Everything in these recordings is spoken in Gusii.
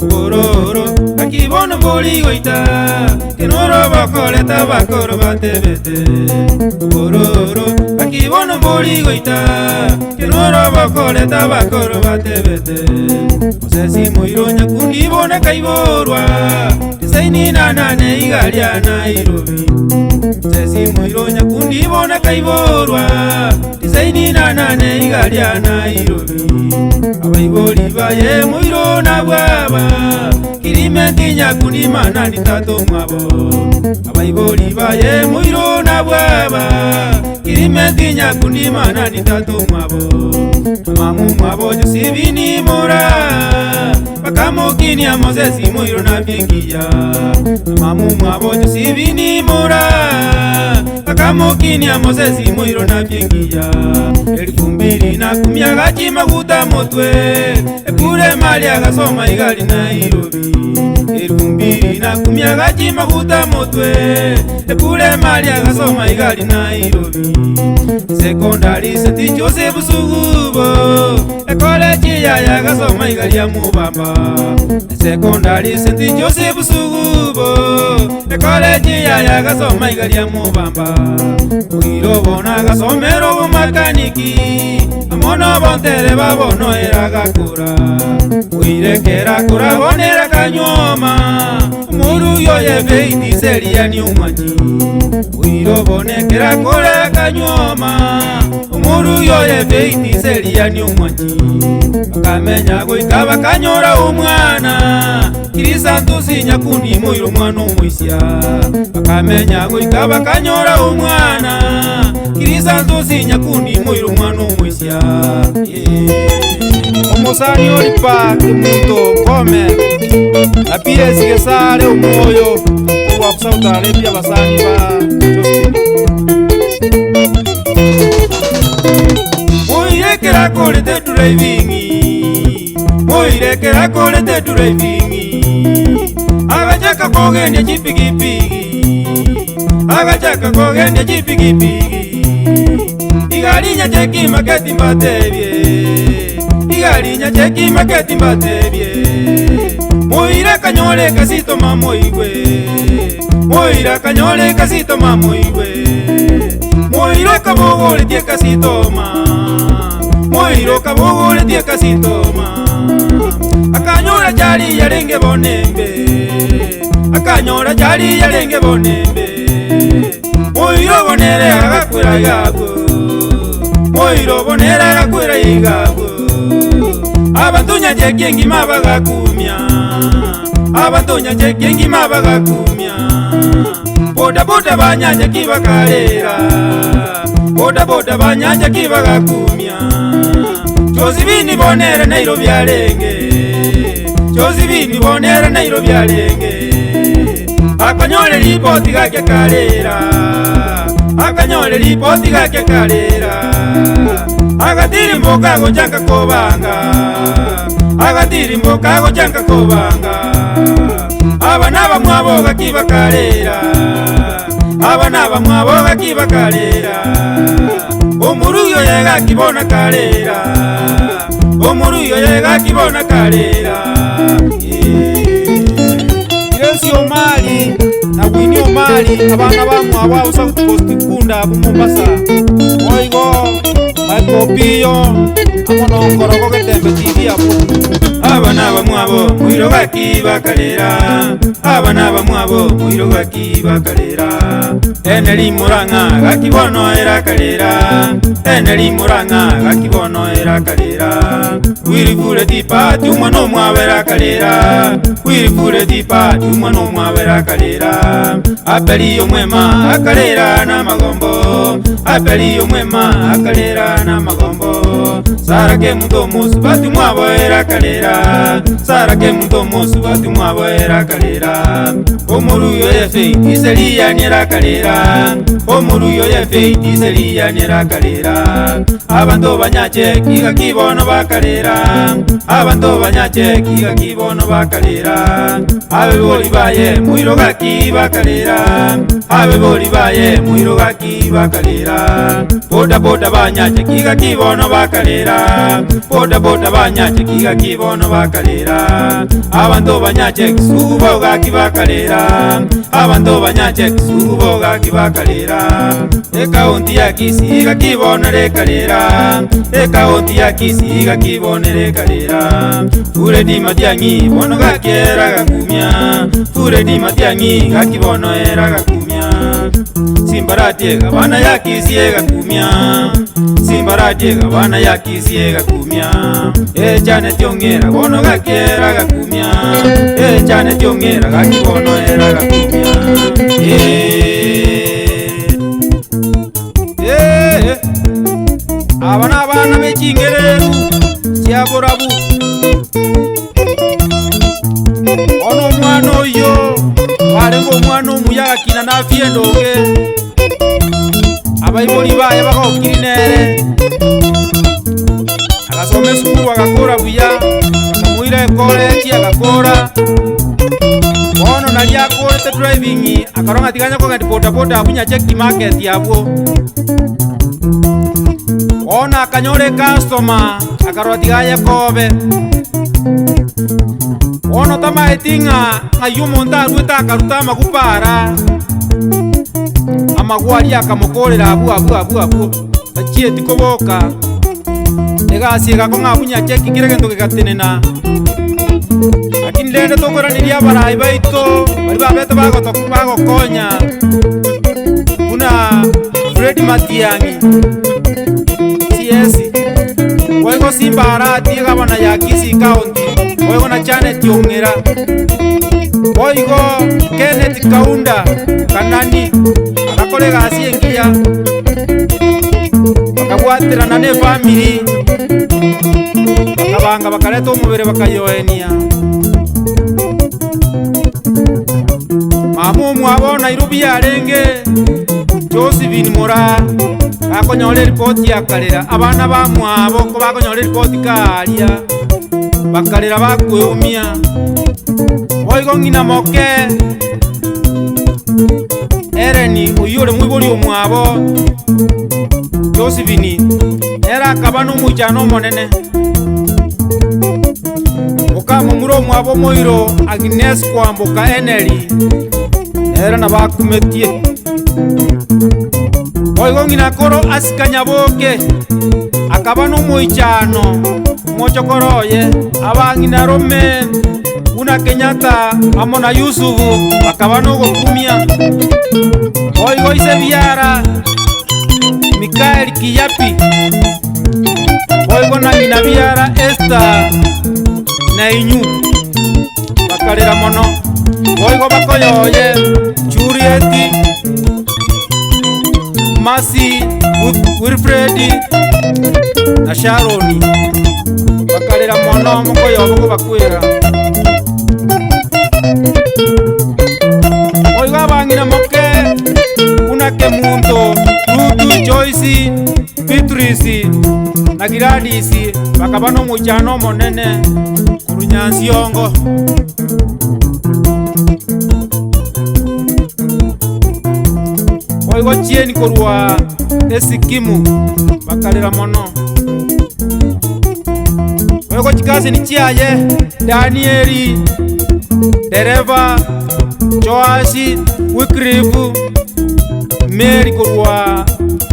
Obororo, naki bono mbori goita, kenoro bakoreta bakoro batebete. Obororo, naki bono mbori goita, kenoro bakoreta bakoro batebete. Mosesi moiro nyakundi bona kaiborwa, tisaini na nane iga ria Nairobi. Mosesi moiro nyakundi bona kaiborwa, tisaini na nane iga ria Nairobi. Abaibori baye moiro na bwaba, Kirimenti nyakundi manani tato mwabo. Abaibori baye moiro na bwaba, Kirimenti nyakundi manani tato mwabo. Mamu mwabo Josibini mora, bakamokinia Mosesi moiro na biengiya. Mamu mwabo Josibini mora, bakamokinia Mosesi moiro na biengiya. 2010 agachi maguta motwe, epure mali agasoma igali Nairobi. 2010 agachi maguta motwe, epure mali agasoma igali Nairobi. Sekondari St. Joseph Sugubo, ekoleji yaya agasoma igali ya Mubamba. Sekondari St. Joseph Sugubo, ekoleji yaya agasoma igali ya Mubamba. Oiro bona agasomero obomakaniki, amono bontere babono eragakura. Oirekera kura bonera kanyoma, omoruyo yebeiti seria ni omwanchi. Oiro bonekera kura kanyoma, omoruyo yebeiti seria ni omwanchi. Bakamenya goika bakanyora omwana, Kirisantusi nyakundi moiro mwana omoisia. Bakamenya goika bakanyora omwana, Kirisantusi nyakundi moiro mwana omoisia. Omosani oripa kemunto kome na PS Gesare omoyo korwa South Arabia abasani ba Justin. Moirekera korete driving, moirekera korete driving, agachaka kogenia chipigipigi, agachaka kogenia chipigipigi, igarinya cheki maketi mbatebie, igarinya cheki maketi mbatebie, moire kanyore kasito mamoigwe, moira kanyore kasito mamoigwe, moiro kabogoretie kasitoma, moiro kabogoretie kasitoma, akanyora chari yarenge bonembe, akanyora chari yarenge bonembe, moiro bonere agakwera igabwo, moiro bonere agakwera igabwo, abantunya cheki engima bagakumia, abantunya cheki engima bagakumia, boda boda banyanja kibakarera, boda boda banyanja kibagakumia, Josibini bonere Nairobi arenge, Josibini bonere Nairobi arenge, akanyore ripoti gake karera, akanyore ripoti gake karera, agatirimboka gochaka kobanga, agatirimboka gochaka kobanga, aba nabamwabo gakibakarera, aba nabamwabo gakibakarera, omuruyo yegakibona karera, omuruyo yegakibona karera. Grace Omari na Winnie Omari abana bamwabo abo South Coast kunda abu Mombasa. Oigo Michael Piyo amo nokorogo Getembe TV abu. Aba nabamwabo moiro gaki bakarera, aba nabamwabo moiro gaki bakarera, eneri murang'a gaki bono erakarera, eneri murang'a gaki bono erakarera, wirifure tipati omwana omwabo erakarera, wirifure tipati omwana omwabo erakarera, aperi omwema akarera na magombo, aperi omwema akarera na magombo. Sara Kemunto omosubati mwaboera karera, Sara Kemunto omosubati mwaboera karera. Omoruyi oye Faith Iseriani erakarera, Omoruyi oye Faith Iseriani erakarera. Abanto banyache gaki bono bakarera, Abanto banyache gaki bono bakarera. Abebori baye moiro gaki bakarera, Abebori baye moiro gaki bakarera. Boda boda banyache gaki bono bakarera, Boda boda banyache gaki bono bakarera. Abanto banyache kisubo gaki bakarera, Abanto banyache kisubo gaki bakarera. Ekaunti ya Kisii gaki bono rekarera, Ekaunti ya Kisii gaki bono rekarera. Furedi Matiang'i bono gaki eragakumia, Furedi Matiang'i gaki bono eragakumia. Simbarati egabana ya Kisii egakumia, Simbarati egabana ya Kisii egakumia. Echane tiong'era bono gaki eragakumia, Echane tiong'era gaki bono eragakumia. Eh. Aba nabana be chingereru chia borabu. Bono omwana oyio arenge omwana omuya agakina na afya endonge, abaibori baye bagokiri nere, agasoma esukuru agakora buya, bakamoira ekorechi agakora. Bono naria akorete driving akarora ng'a tiga anya kogenda bodaboda abwo Nyacheki market abwo. Bono akanyora ecustomer akarora tiga aye kobe. Bono tamaeti ng'a ng'ai omonto arwete akaruta amagupa ara, amagwa aria akamokorera abwo abwo abwo abwo, tachieti koboka, egasi egakong'a abwo Nyacheki kera egento gegatenena. Lakini rende tokoiraneria abarai baito baria babete bagoto bagokonya buna Fred Matiang'i, CS, boigo Simba Arati egavana ya Kisii County, boigo na Janet Ong'era, boigo Kenneth Kaunda Kanani agakora egasi engiya, bakabwaterana na efamiri, bakabanga bakareta omobere bakayoenia. Mama omwabo Nairobi yarenge Josephine Moraa gakonyora eripoti akarera abana bamwabo ko bakonyora eripoti karia bakarera bakweumia. Boigo ng'ina moke Ellen oyio ore moibori omwabo Josephine nere akaba na omoichano omonene. Okamomura omwabo omoiro Agnes Kwamboka Henry nere nabo akumetie. Boigo ng'ina koro asika Nyaboke akaba na omoichano omochokoro oye, abang'ina rome buna Kenyatta amo na Yusufu bakaba nogokumia. Boigo ise biara Mikaeli Kiyapi, boigo na ng'ina biara Esther na inyu bakarera mono. Boigo bakoyoye Juliet, Mercy, Wilfred na Sharon bakarera mono mokoyobo kobakwera. Boigo abang'ina moke buna Kemunto, Ruth, Joyce, Beatrice na Gladys bakaba nomoichano omonene korwa Nyansiongo. Boigo chieni korwa Esikimu bakarera mono. Boigo chikasini chiaye Danieli, dereva, Joashi, Wycliffe, Mary korwa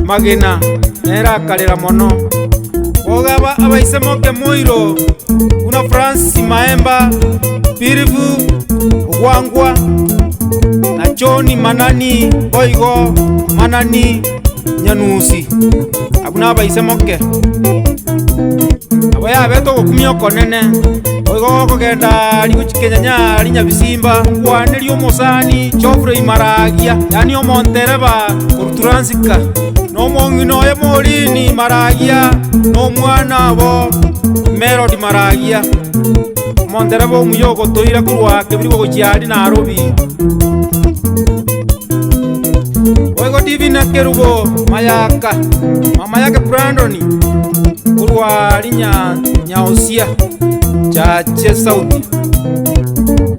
Magena nere akarera mono. Boigo abaise moke moiro buna Francis Maemba, Philip Ogwangwa na John Manani boigo Manani Nyanusi abwo nabaise moke. Abo yabete ogokumia okonene, boigo gokogenda aria gochia Kenyanya aria Nyabisimba, nkwanerie omosani Geoffrey Maragia, yaani omontereba korwa Turansika. Nomong'ina oye Morini Maragia, na omwana obo Melody Maragia, omontereba omuya ogotoira korwa Kebirigo gochia aria Nairobi. Boigo Divina Kerubo Mayaka, mama yake Brandon, korwa aria Nyaosia, Chache South.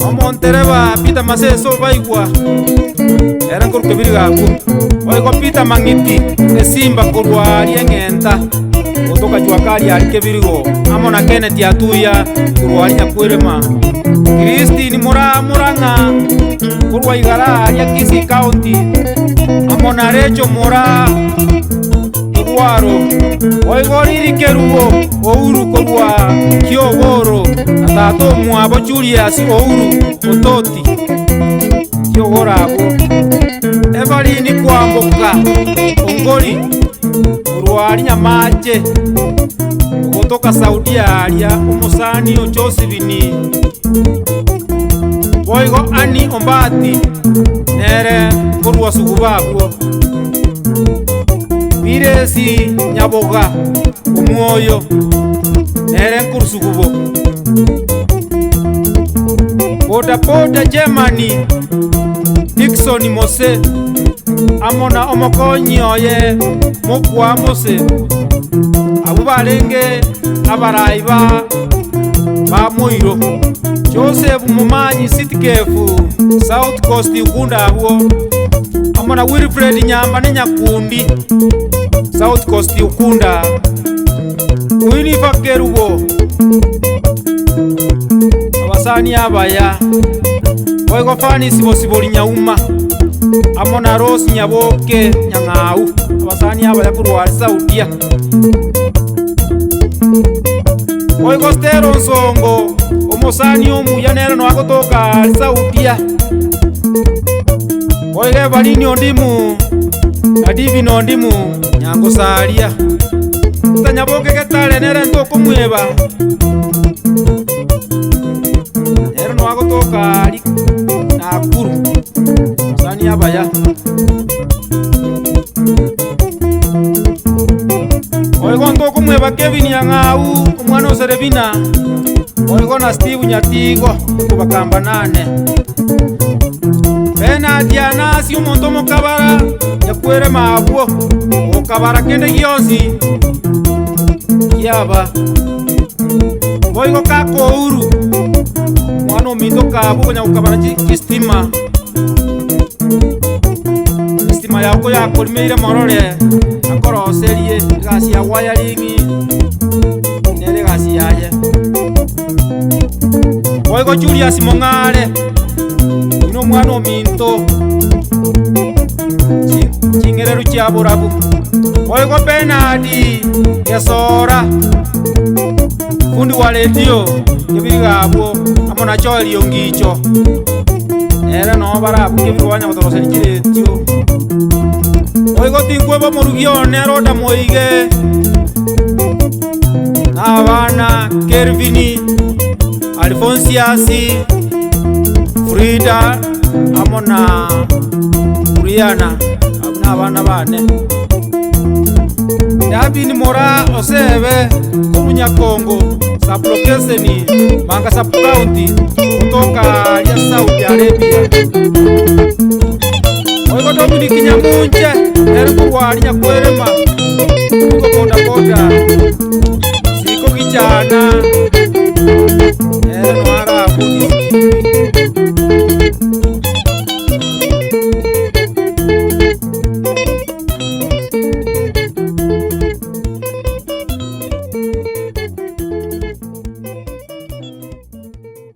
Omontereba Peter Masese obaigwa, ere nkorwa Kebirigo abwo. Boigo Peter Mang'iti, esimba korwa aria Eng'enta, gotoka Jua Kali aria Kebirigo, amo na Kenneth Atuya korwa aria Nyakwerema. Christine Moraa Murang'a korwa Igara aria Kisii County, amo na Rachel Moraa Kegwaro. Boigo Lily Kerubo Ouru korwa Kiogoro, na tata omwabo Julius Ouru Ototi Kiogoro abwo. Evelyn Kwamboka Ongori korwa aria Nyamache, ogotoka Saudia aria omosani o Josephine. Boigo Annie Ombati nere korwa Suguba abwo. Piresi Nyaboga Omwoyo nere nkorwa Sugubo. Bodaboda Germany Dickson Mose amo na omokonyi oye Mokwa Mose, abwo barenge abarai ba ba Moiro. Joseph Momanyi Sitkefu South Coast Ukunda abwo amo na Wilfred Nyamba ne Nyakundi South Coast Ukunda. Winifa Kerubo abasani abaya. Boigo Fani Sibosibori Nyauma amo na Rose Nyaboke Nyang'au abasani abaya korwa Saudia. Boigo Stella Onsongo omosani omuya nere noa gotoka Saudia. Boigo Evalini Ondimu na Divine Ondimu Nyangosaria. Nyaboke Getare nere ntokomweba nere noa gotoka ari Nakuru abasani abaya. Boigo ntokomweba Kevin Nyang'au omwana o Serevina, boigo na Steve Nyatigo okobakamba nane. Bernard Anasi omonto omokabara nyakwerema abwo okabara kende gionsi kiaba. Boigo Kaka Ouru omwana ominto kabwo okonya gokabara chistima estima yako yakorimeire morore akoroserie egasi ya wiring nere egasi yaye. Boigo Julius Mong'are oino omwana ominto ching'ereru chia borabu. Boigo Bernard Gesora fundi wa redio Kebirigo abwo amo na Joel Ongicho nere noo barabwo Kebirigo banya gotoroseria chiretio. Boigo tinkweba omorugi one Roda Moige na abana Kelvin, Alphonsius, Frida amo na Briana abwo na abana bane. Davin Mora Osebe Komunyakongo Sablokeseni Manga Sub County kutoka ya Saudi Arabia. Oigo Dominic Nyamunche nere korwa Nyakwerema oigo boda boda siko kichana nere noara abwo.